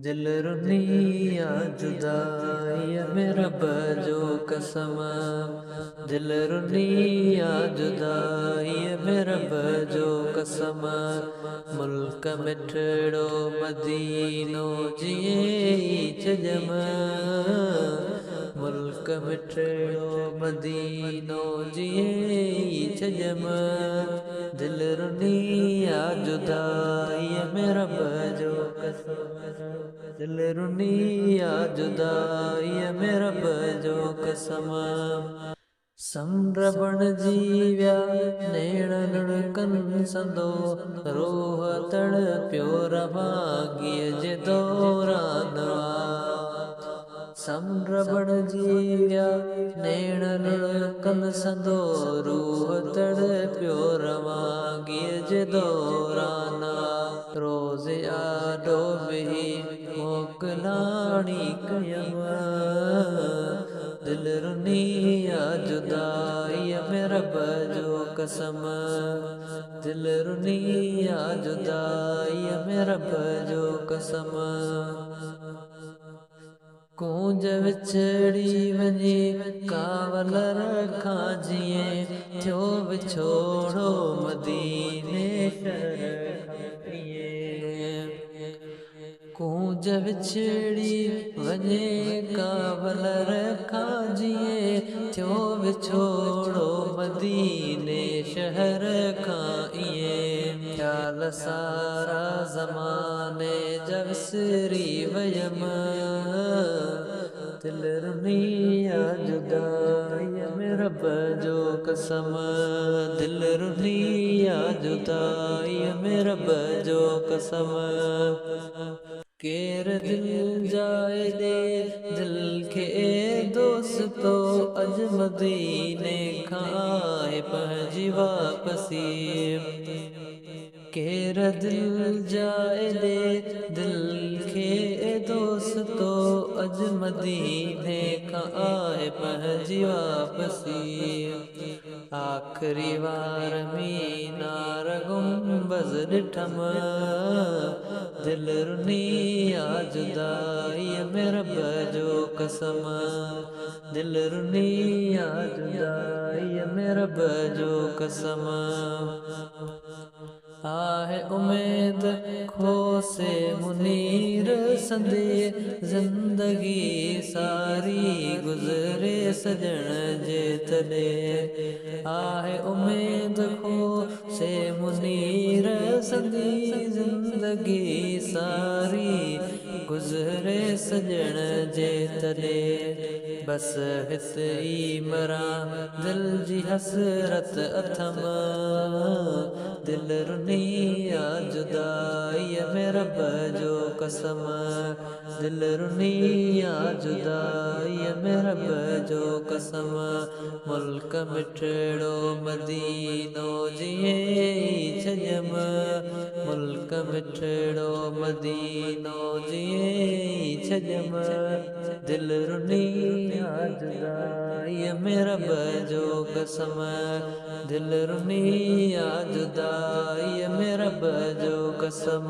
दिलि रुनी आ जुदाईअ में रब जो कसम। दिलि रुनी आ जुदाईअ में रब जो कसम। मुल्क मिठड़ो मदीनो जीअं ई छॾियम। मुल्क मिठड़ो मदीनो जीअं ई छॾियम। दिलि रुनी आ जुदाईअ में रब जो कसम। दिलि रुनी आ जुदाईअ में रब जो कसम। समुंड बणिजी विया नेण लुड़कनि संदो। रूह तड़पियो रवानगीअ जे दौरान आ। समुंड बणिजी विया नेण लुड़कनि संदो। रूह तड़पियो रवानगीअ जे दौरान आ। रोज़ आॾो बिही मोकिलाणी कयमि। दिलि रुनी आ जुदाईअ में रब जो कसम। दिलि रुनी आ जुदाईअ में रब जो कसम। कूंज विछड़ी वञे कावलर खां जीअं थियो विछोड़ो मदीने शहर खां ईअं। कूंज विछड़ी वञे कावलर खां जीअं थियो विछोड़ो मदीने शहर खां ईअं। ख़्याल सारा ज़माने जा विसरी वियमि। दिलि रुनी आ जुदाईअ में रब जो कसम। दिलि रुनी आ जुदाईअ में रब जो कसम। केरु दिलि जाए ॾे दिलि खे दोस्तो अॼु मदीने खां आहे पंहिंजी वापसी। केरु दिलि जाए ॾे दिलि खे दोस्तो अॼु मदीने खां आहे पंहिंजी वापसी। आख़िरी वार मीनार गुंबज़ ॾिठमि। दिलि रुनी आ जुदाईअ में रब जो कसम। दिलि रुनी आ जुदाईअ में रब जो कसम। आहे उमेद खोसे मुनीर संदे। ज़िंदगी सारी गुज़रे सजण जे तॾे। आहे उमेद खोसे मुनीर संदी। ज़िंदगी सारी गुज़रे सजण जे तॾे। बसि हिते ई मरां दिलि जी हसरत अथमि। दिलि रुनी आ जुदाईअ में रब जो कसम। दिलि रुनी आ जुदाईअ में रब जो कसम। मुल्क मिठड़ो मदीनो जीअं ई छॾियमि। मुल्क मिठड़ो मदीनो जीअं ई छॾियमि। दिलि रुनी आ जुदाईअ में रब जो कसम। दिलि रुनी आ जुदाईअ में रब जो कसम।